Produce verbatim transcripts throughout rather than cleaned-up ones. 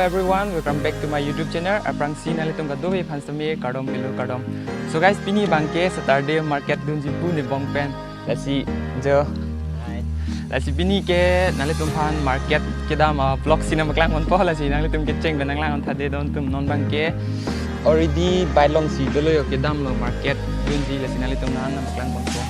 Everyone, welcome back to my YouTube channel. Aphrangsi nanglitum kadokave aphan sitame kardom kilo, kardom. So guys, pini abangke Saturday market dunji pu ne bong pen. Lasi jo. Lasi pini ke nanglitum aphan market kedam a vlog si nangpaklang ponpo, lasi nanglitum kecheng pen nanglang tha de don atum. Non abangke already bai alongsi dolo, yo kedamlo market dunji, lasi nanglitum aphan nangpaklang ponpo.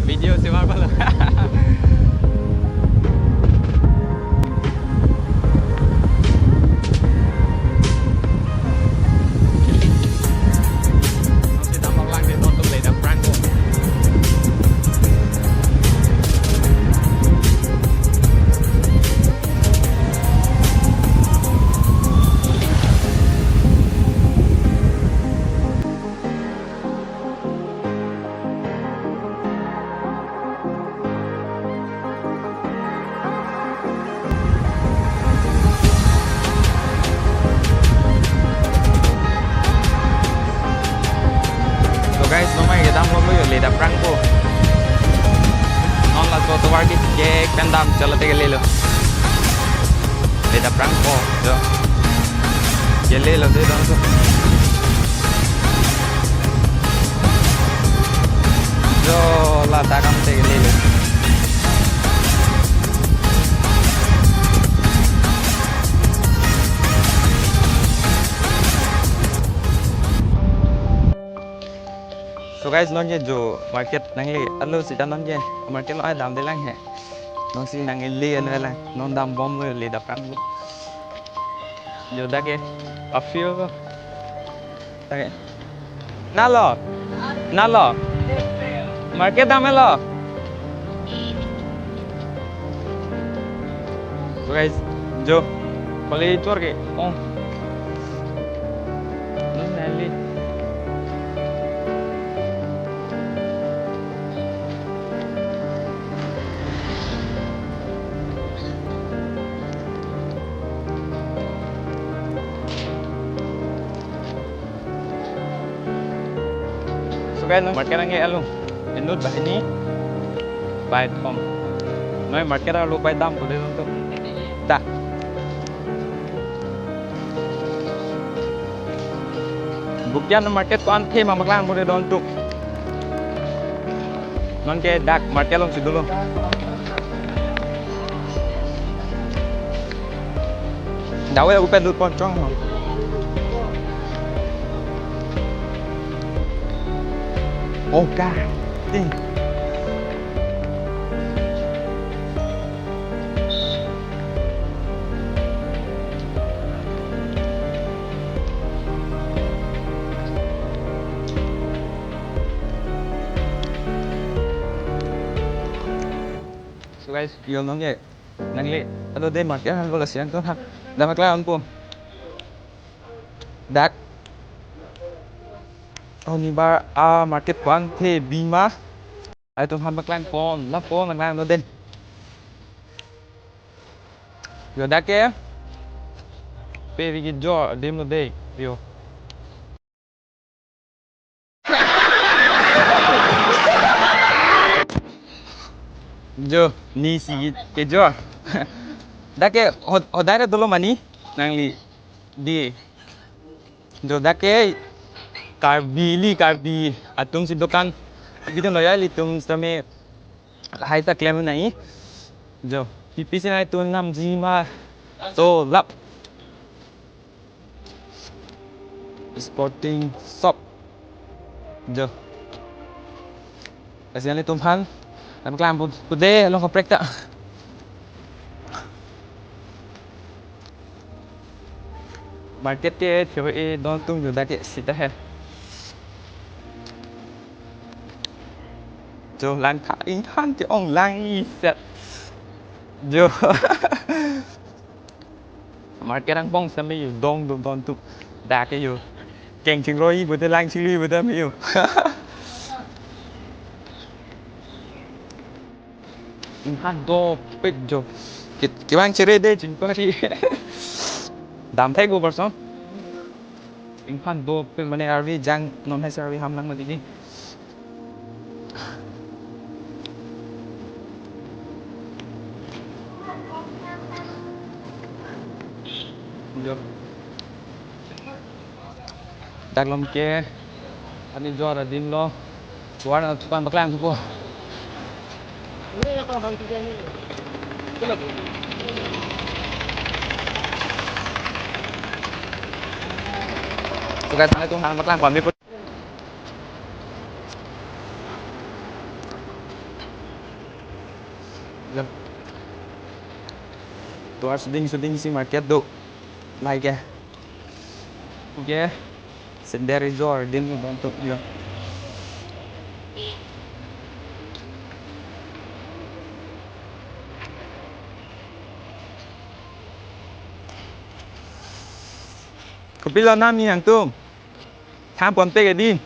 Video si var pala. So guys, non abangke kedam longlo, yo le dap prangpo. Non laso tovar ke kek pen dam chala te kelelo. Le dap prangpo, yo. Kelelo de don atum. Jo, la ta kam te kelelo. So guys, non ke jo market nangli alo sita non ke market along damde lang he. Non si nangli ano lang, non dam bomlo, le dap prangpo. Jo dak ke, a field ko. Dak ke. Nalo. Nalo. Market damlo. So guys, jo. Pali chor ke. Oh. Non nangli. So guys, non market nangke alo. Inut banghini bai thom. Non market alo bai dam pule don atum. Da. Buktian market ko-an the ma paklang pule don atum. Non ke dak market alongsi dolo. Dawe aku pen lut pon chong. Oh God. Ding. So guys, yo non ke nangli alo de market aphan bola siang to ha. Dam paklang ponpo. Dak. Oh, nibar a market ko-an the bima. Ai atum aphan paklang pon, la pon paklang lo den. Yo dak ke. Pe ri kejor adim lo de. Yo. Jo, ne si kejor. Dak ke ho-, hodai ra dolo ma ne nangli di. Jo dak ke Karbi li, Karbi atum si dokan. Bidin lo ya, ilitum sitame lahai ta klem nai. Jo, pipi si nai tu namji ma. So, lap. Sporting shop. Jo. Lasi nanglitum aphan nangpaklang pu-, pude along kaprek ta. Market ke theo e don atum jo, dak ke sita he. Jo, lang tha inghan ke-ong lang iset. Jo. Market angbong sitame jo dong dong don atum. Dak ke jo. Keng chingroi pulote lang chingri pulote tame jo. Inghan dopik jo. Kit-, kevang chere de chingpari. Damthek go person. Inghan dopik mane arvi jang non hai arvi ham lang mati ni. Jo. Dak along ke ani jor adim lo. Tovar nangpaklang thupo. So guys, nanglitum aphan nangpaklang pon mi pu. Yep. Tovar suding suding si market do. Lahai ke. Okay. Senderi jor adim lo don atum jo. Kopilo nam ni nangtum? Tham ponpe ke di.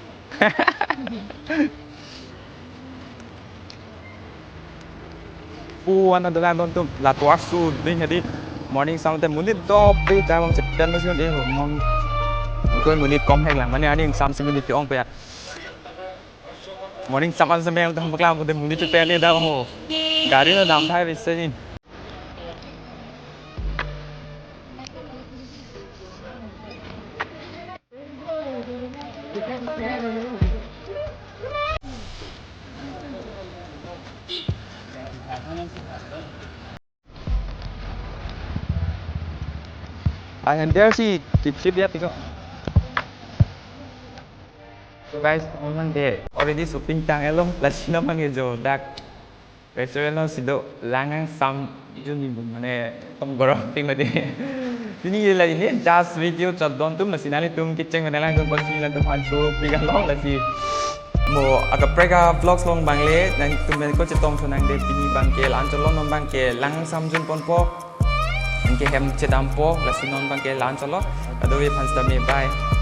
Pu wana dola don atum la tovar suding hedi. Morning sam te monit dopik ta bang chepen mas yun eh mong. Koi monit kom hek lang mane ani sam si monit ke-ong pe ya. Morning sam an sam yang tam paklang ko de monit chepen ne da ho. Gari na damthai bese ni. Ai, han der si tip sip ya tiko. So guys, memang de already shopping tang elo, lasi non mang jo dak restaurant lo si do lang angsam jun ni mane tong gorok ting mati. Pini la ini just video chot don atum, lasi nanglitum kecheng mane lang atum pon si nangtum aphan shopping along lasi mo akaprek a vlogs along abang le nangtum ko chetong thu nang de, pini abang ke la-an chot lo, non abang ke lang angsam jun ponpo. Anke hem chedampo, lasi non abang ke la-an chot lo. Kadokave aphan sitame bye.